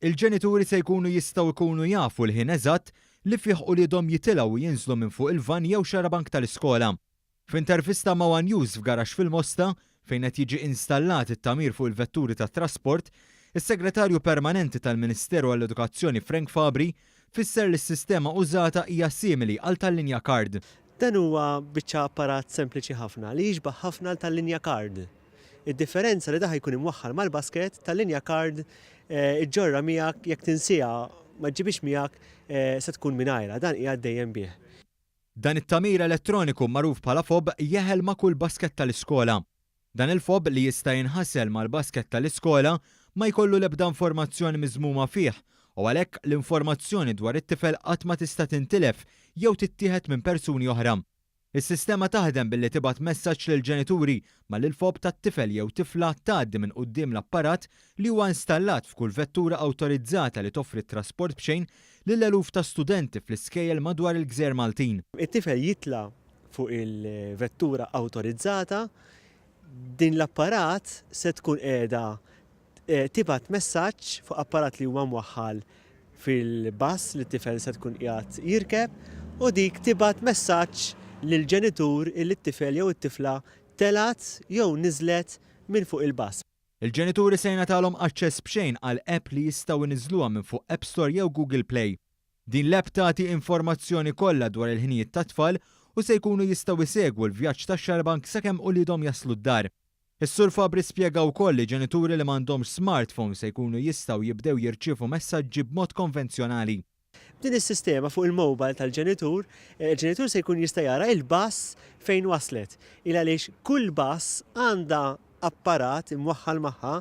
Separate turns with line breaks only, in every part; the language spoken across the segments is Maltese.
Il-ġenituri se jkunu jistgħu jkunu jafu l-ħin eżatt li fih uliedhom jitilgħu u jinżlu minn fuq il-van jew xarabank tal-iskola. F'intervista ma' one News f'garaxx fil-Mosta, fejn qed jiġi installat it-tagħmir fuq il-vetturi tat-trasport, is-Segretarju Permanenti tal-Ministeru għall-Edukazzjoni Frank Fabri fisser li s-sistema użata hija simili għal tal-linja card.
Dan huwa biċċa apparat sempliċi ħafna li jixbah ħafna għal tal-linja card. Id-differenza li dan ħa jkun imwaħħal mal-basket, tal-linja card iġġorrha miegħek jekk tinsiha ma ġġibhiex miegħek se tkun mingħajrha, dan qiegħed dejjem bih.
Dan it-tagħmir elettroniku magħruf bħala fob jeħel ma' kull basket tal-iskola. Dan il-fob li jista' jinħasel mal-basket tal-iskola ma jkollu l-ebda informazzjoni miżmuma fih u għalhekk l-informazzjoni dwar it-tifel qatt ma tista' tintilef jew tittieħed minn persuni oħra. Is-sistema taħdem billi tibgħat messaġġ lill-ġenituri malli l-fob tat-tifel jew tifla tgħaddi minn quddiem l-apparat li huwa installat f'kull vettura awtorizzata li toffri t-trasport b'xejn lil eluf ta' studenti fl-iskejjel madwar il-gżejjer Maltin.
It-tifel jitla' fuq il-vettura awtorizzata, din l-apparat se tkun qiegħda tibgħat messaġġ fuq apparat li huwa mwaħħal fil-bus li t-tifel se tkun qiegħed jirkeb u dik tibgħat messaġġ lill-ġenitur illi t-tifel jew it-tifla telgħet jew niżlet minn fuq il-bus.
Il-ġenituri se jingħatalhom aċċess b'xejn għal app li jistgħu jniżżluha minn fuq App Store jew Google Play. Din l-app tagħti informazzjoni kollha dwar il-ħinijiet tat-tfal u se jkunu jistgħu jsegwu l-vjaġġ tax-xarabank sakemm uliedhom jaslu d-dar. Is-Sur Fabri spjega wkoll li ġenituri li m'għandhomx smartphone se jkunu jistgħu jibdew jirċievu messaġġi b'mod konvenzjonali.
B'din is-sistema fuq il-mobile tal-ġenitur, il-ġenitur se jkun jista' jara il-bus fejn waslet. Il għaliex kull bus għandha apparat imwaħħal magħha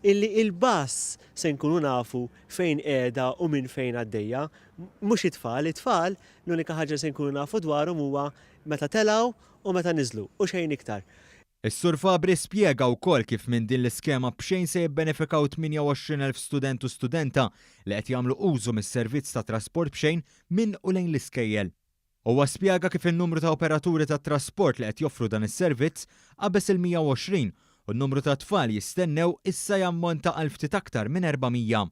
illi il-bus se nkunu nafu fejn qiegħda u minn fejn għaddejja. Mhux it-tfal, it-tfal l-unika ħaġa li se nkunu nafu dwarhom huwa meta telgħu u meta niżlu u xejn iktar.
Is-Sur Fabri spjega wkoll kif minn din l-iskema b'xejn se jibbenefikaw 28,000 student u studenta li qed jagħmlu użu mis-servizz ta' trasport b'xejn minn u lejn l-iskejjel. Huwa spjega kif in-numru ta' operaturi ta' trasport li qed joffru dan is-servizz qabeż il-120 u n-numru ta' tfal jistennew issa jammonta għal ftit aktar minn 400.